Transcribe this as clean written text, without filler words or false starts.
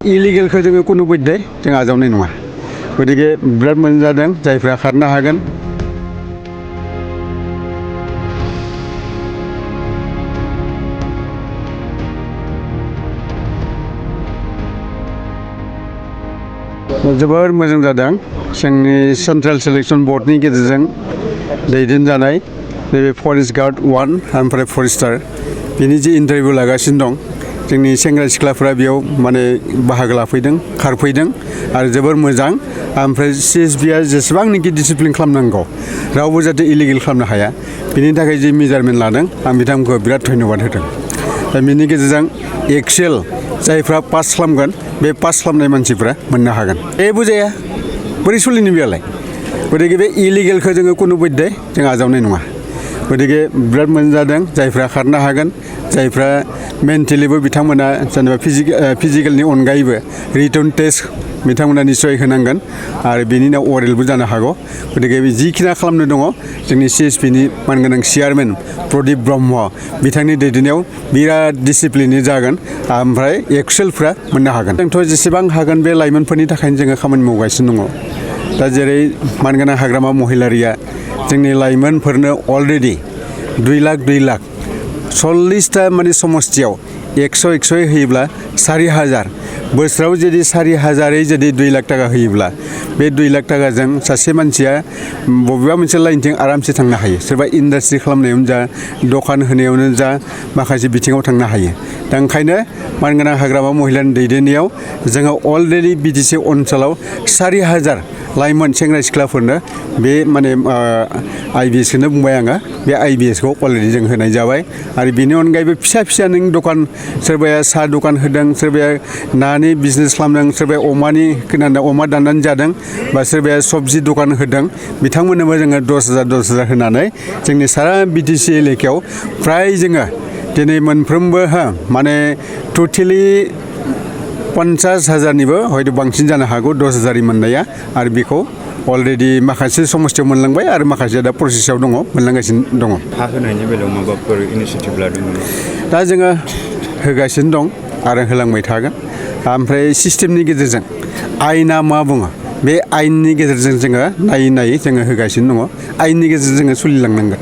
इलिगेलखौ जोङो कुनु बद्दे जों आजावनाय नङा गतिके बिराद मोजां जादों जायफ्रा खारनो हागोन जोबोर मोजां जादों जोंनि सेन्ट्रेल सिलेक्शन बर्डनि गेजेरजों दैदेनजानाय नैबे फरेस्ट गार्ड 1 ओमफ्राय फरेस्टार बिनि जे इन्टारभिउ लागासिनो दं जोंनि सेंग्रा सिख्लाफोरा बेयाव माने बाहागो लाफैदों खारफैदों आरो जोबोर मोजां ओमफ्राय CSBआ जेसेबांनाखि डिसिप्लिन खालामनांगौ रावबो जाहाथे इलिगेल खालामनो हाया बिनि थाखाय जे मेजारमेन्ट लादों आं बिथांमोनखौ बिराद धन्यबाद होदों दा बिनि गेजेरजों एक्सेल जायफ्रा पास खालामगोन बे पास खालामनाय मानसिफ्रा मोननो हागोन जेबो जाया बोरै सोलिनो बेलाय गतिके बे इलिगेलखौ जोङो कुनु बद्दे जों आजावनाय नङा गतिके बिराद मोजां जादों जायफ्रा खारनो हागोन जायफ्रा मेन्टेलिबो बिथांमोना जेनेबा फिजिकेलनि अनगायैबो रिटन टेस्ट बिथांमोना निश्चय होनांगोन आरो बेनि उनाव अरेलबो जानो हागौ गतिके जिखिना खालामनो दङ जोंनि CSPनि मानगोनां चेयारमेन प्रदीप ब्रह्म बिथांनि दैदेननायाव बिराद डिसिप्लिननि जागोन ओमफ्राय एक्सेलफ्रा मोननो हागोन जोंथ' जेसेबां हागोन बे लाइमोनफोरनि थाखायनो जोङो खामानि मावगासिनो दङ दा जेरै मानगोनां हाग्रामा महिलारिया जोंनि लाइमोनफोरनो अलरेडि 2 लाख 40टा माने समस्थियाव 100 होयोब्ला 4000 बोसोराव जुदि 4000 जुदि 2 लाख थाखा होयोब्ला बे 2 लाख थाखाजों सासे मानसिया बबेबा मोनसे लाइनथिं आरामसे थांनो हायो सोरबा इन्डास्ट्रि खालामनायावनो जा दखान होनायावनो जा माखासे बिथिङाव थांनो हायो दा ओंखायनो मानगोनां हाग्रामा महिलानि दैदेननायाव जोङो अलरेडि BTC ओनसोलाव 4000 लाइमोन सेंग्रा सिख्लाफोरनो बे माने IBSखौनो बुंबाय आङो बे IBSखौ अलरेडि जों होनाय जाबाय आरो बेनि अनगायैबो फिसा नों दखान सोरबाया साहा दखान होदों सोरबाया नानि बिजनेस खालामदों सोरबाया अमानि खोनादों अमा दाननानै जादों बा सोरबाया सबजि दखान होदों बिथांमोननोबो जोङो 10,000 होनानै जोंनि सारा BTC एलेकायाव फ्राय जोङो दिनै मोनफ्रोमबो माने टटेलि 50,000निबो हयथ' बांसिन जानो हागौ 10,000 मोननाया आरो बेखौ अलरेडि माखासे समस्थियाव मोनलांबाय आरो माखासे दा प्रसेसआव दङ मोनलांगासिनो दङ हा होनायनि बेलायाव माबाफोर इनिशिएटिभ लादोंमोन दा जोङो होगासिनो दं आरो होलांबाय थागोन ओमफ्राय सिस्टेमनि गेजेरजों आयेना मा बुङो बे आयेननि गेजेरजों जोङो नायै जोङो होगासिनो दङ आयेननि गेजेरजों जोङो सोलिलांनांगोन